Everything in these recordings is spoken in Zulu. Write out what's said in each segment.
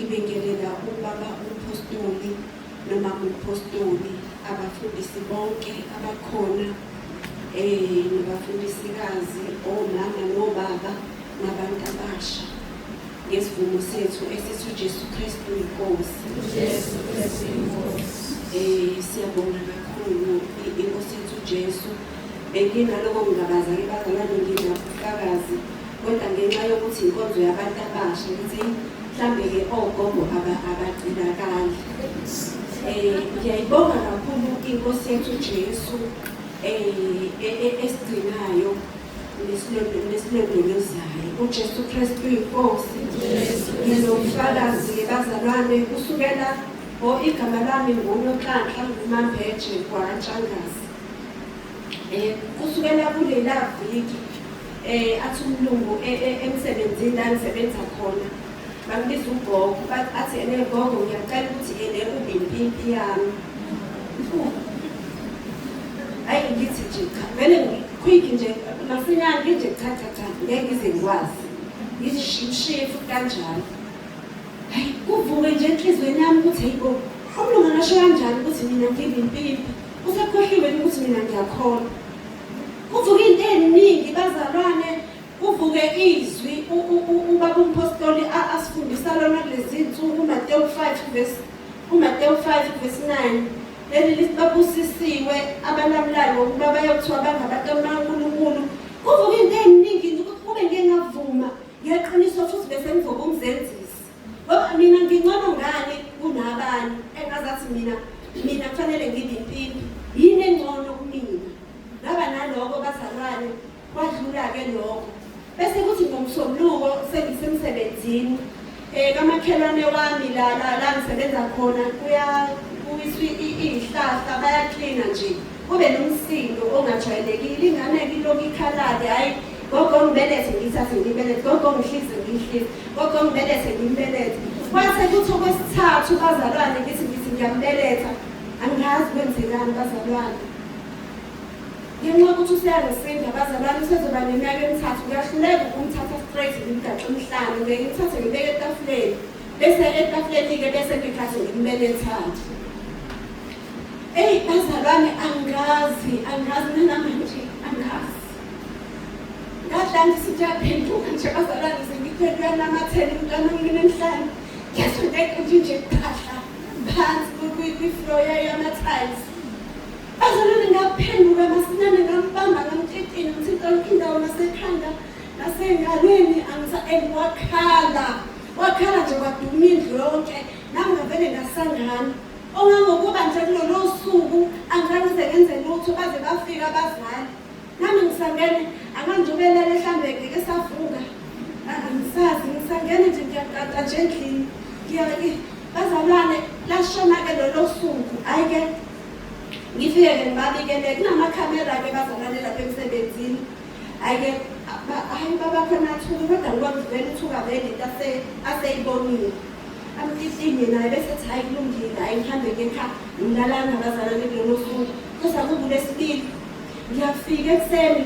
Ngibingelela ubaba umpostoli noma umpostoli, abafundisi bonke abakhona, nabafundisikazi, omama nobaba nabantu abasha. Ngesivumo sethu esithi uJesu Kristu inkosi. Jesu Kristu inkosi. Siyabonga kakhulu inkosi yethu uJesu. Benginaloko kungabaza ke bazalwane, nginabufakazi kodwa ngenxa yokuthi inkonzo yabantu abasha ngithi mhlambe-ke ogogo abagcinakali. Ngiyayibonga kakhulu inkosi yethu uJesu esigcinayo nesilondolozayo. UJesu Kristu inkosi. Nginobufakazi-ke bazalwane kusukela igama lami nguNonhlanhla nguMambeje kwaNtshangase. Kusukela kulela viki athi umlungu emsebenzini la ngisebenza khona bangibiza ugogo, athi ene gogo ngiyacela ukuthi ene ube impimpi yami. Hayi ngithi nje cha, vele quick nje masinyane nje cha cha cha, ngeke ngize ngikwazi. Ngithi shimshiye futhi kanjalo. Hayi kuvuke nje enhliziyweni yami ukuthi hey bo, umlungu angasho kanjani ukuthi mina ngibe impimpi? Usekhohliwe ukuthi mina ngiyakholwa. Kuvuke into eningi bazalwane, kuvuke izwi ubaba umpostoli asifundisa lona kulezi nsuku uMateyu 5 verse uMateyu 5 verse 9. Leli lithi babusisiwe abalamulayo ngokuba bayothiwa bangabantu bakaNkulunkulu. Kuvuke into eningi ukuthi kube ngeke ngavuma ngeqiniso futhi bese ngivuka umzenzisi. Ngoba mina ngingcono ngani kunabanye engazathi mina kufanele ngibe impimpi. Yini engcono kumina? Ngaba naloko bazalwane, kwadlula-ke lokho. Bese kuthi ngomsombuluko sengisemsebenzini kamakhelwane wami la la la ngisebenza khona kuyabuwiswa iy'hlahla, bayaklina nje. Kube nomsindo ongajwayelekile, ingane-ke ilokhu ikhala-ke, hhayi gogo ngibelethe ngiyithathe ngiyibelethe, gogo ngihlize ngiyihlize, gogo ngibelethe ngimbelethe. Kwase kuthi okwesithathu bazalwane ngithi ngiyambeletha, angazi kwenzekani bazalwane. Ngenxa yokuthi useyangisinda bazalwane, usezoba neminyaka emithathu, ngiyahluleka ukumthatha straight ngimgaxe emhlane, ngeke ngimthathe ngibeke etafuleni, bese etafuleni-ke bese ngithathe ngimbeletha-ke. Eyi bazalwane angazi, angazi nanamanje angazi. Ngadla ngithi ngiyaphenduka nje bazalwane, sengiphenduka namathele umntwana omncane emhlane. Ngezwa into nje phahla phansi kwi-floor yama-tiles. Bazalwane ngaphenduka masinyane ngambamba ngamtitina ngithinta yonke indawo nasekhanda nasengalweni and wakhala wakhala nje kwaduma indlu yonke nami ngavele ngasangana ongangokuba nje kulolo suku angizange ngenze lutho baze bafika abazali nami ngisangene anganjubelele mhlambe ngeke savuka angisazi ngisangene nje ngiyaqaqa nje endlini bazalwane lashona-ke lolo suku hhayi-ke ngifike-ke ngibabikele kunamakhamera-ke bazalwane lapha emsebenzini hhayi-ke hhayi babakhona athuke kodwa ngibona vele uthuka vele into aseyibonile amtitinye naye bese ethi hhayi kulungile hhayi ngihambe ngekhaya ngilalanga bazalwane kulolo suku kodwa kukulesibili ngiyafika ekuseni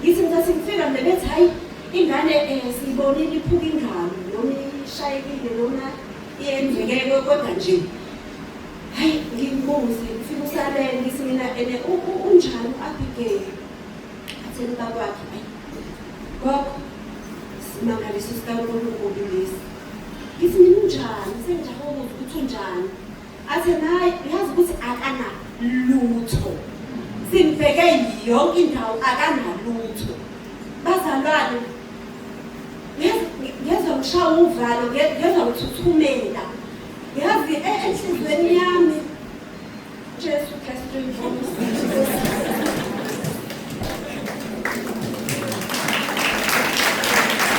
ngithi ngithathi ngifika mina bethi hhayi ingane siyibonile iphuka ingalo noma ishayekile noma iyenzeke kodwa nje hayi ngimbuze ngifika usalele ngithi mina ene unjani u-Abigail atheni ubaba wakhe hayi gogo simangaliso sikaNkulunkulu lesi ngithi mina unjani sengijahe ukuzwa ukuthi unjani athi hayi uyazi ukuthi akanalutho simbheke yonke indawo akanalutho bazalwane ngezwa ngishaya uvalo ngezwa ngithuthumela yazi enhliziyweni